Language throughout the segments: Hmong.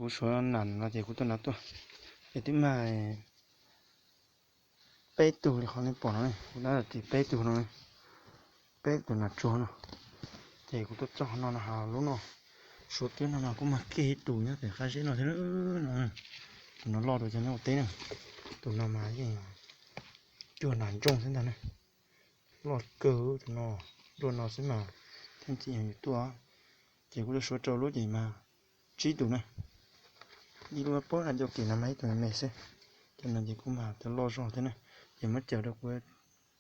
Kuv suav nas no ces kuv tuaj nas tuaj, ces twb mag peb tug li qhov nej pom no, kuv dab tim peb tug no, peb tus nas tsuag no. Ces kuv tuaj txog no no, lub no, suav kiag no no kuj mag kiag ib tus nyob pem qab zeb no thiab no. Tus no loj dua cov nyob ua teb na. Tus no mas yeej cuag nas ntsooj xwb ntag na. Loj kawg tus no, luaj no xwb mas theej txiv yus tuaj. Ces kuv tuaj suav rau lub ces mas tsib tus na. Ib lub pob a cov kev no mas ib tug me me xwb. Cov no ces kuj mag cov loj zog thiab na. Ces muab caws rau kuv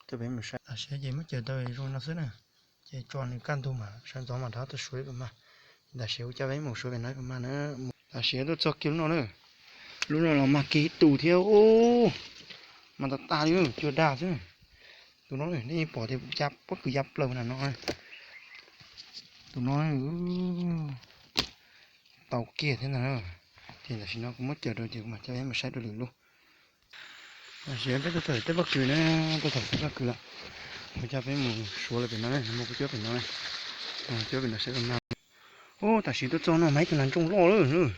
coj peb mus saib. Tam sim ces muab caws tau zoo no xwb na. Ces tso nws kaj ntug mas sawv ntxov mas rov tuaj suav ib puas mag. Tam sim kuv coj peb mus suav pem no ib puas mag na. Tam sim tuaj txog kiag lub no na. Lub no los mag kiag ib tus thiab. Mas tas tas li, cuag dag xwb. Tus no nej yeej pom tias pob kws ya plaws na no. Tus no tau kiag thiab ntag na. Ces tam sim no kuv muab caws rau ces kuv mam coj peb mus saib rau lwm lub. Tam sim peb tuaj txog tej pob kws na, tuaj txog tej pob kws lawm. Kuv coj peb mus suav lawm pem no na, mus kuv cuab pem no na. Cuab pem no saib puas mag. Ub, tam sim tuaj txog no mas ib tug nas ntsooj loj lawm.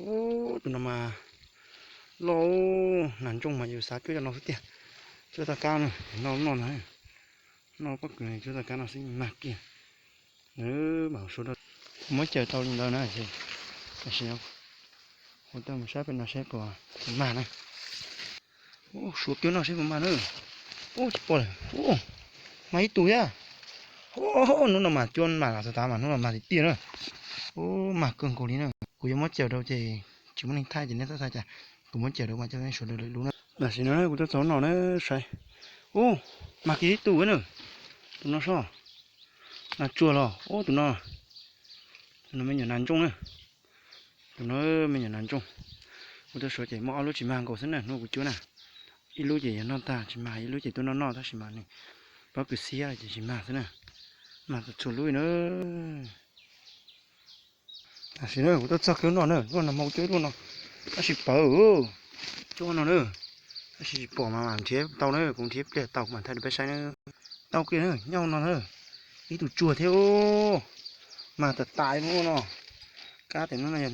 Ub, tus no mas loj, nas ntsooj mas yus xav cuab cov no xwb tiag. Cuab toj kab no, noj noj no, noj pob kws cuab toj kab no xwb mag kiag. Mam suav rau, kuv muab caws tau li ntawd na. Tam sim kuv tuaj mus saib pem no saib puas mag na. Ub, suav kiag no saib puas mag na. Ub, tsis pom lawm. Ub, mag ib tug thiab. Ub, hnub no mas cuab mag los tas tas mas hnub no mag tiag tiag na. Ub, mag kawg nkaus li na. Kuv yuav muab caws rau ces tsis muaj neeg thaij ces nej txhob thaij cas. Kuv muab caws rau mas coj peb suav rau lwm lub na. Tam sim no kuv tuaj txog no na, saib. Ub, mag kiag ib tug na. Tus no soj. Nas tsuag los, ub, tus no, tus no me nyuam nas ntsooj na. Tus no me nyuam nas ntsooj. Kuv tuaj suav ces muaj ob lub tsis mag nkaus xwb na, hnub kuv cuab na. Ib lub ces yog noj tag tsis mag, ib lub ces tuaj noj noj tab sis mas nws pob kws xiab ces tsis mag xwb na. Mag txhua lub na. Tam sim no kuv tuaj txog kiag lub no na, lub no mas kuv cuab ib lub no, tab sis pawv, cuab no na, tab sis tsis pom mas nrhiav tau na, kuv nrhiav pliag tau kuv mam thaij rau peb saib na. Tau kiag na, nyob no na, ib tug tsuag thiab, mag tas tas lub no, kab tes no yog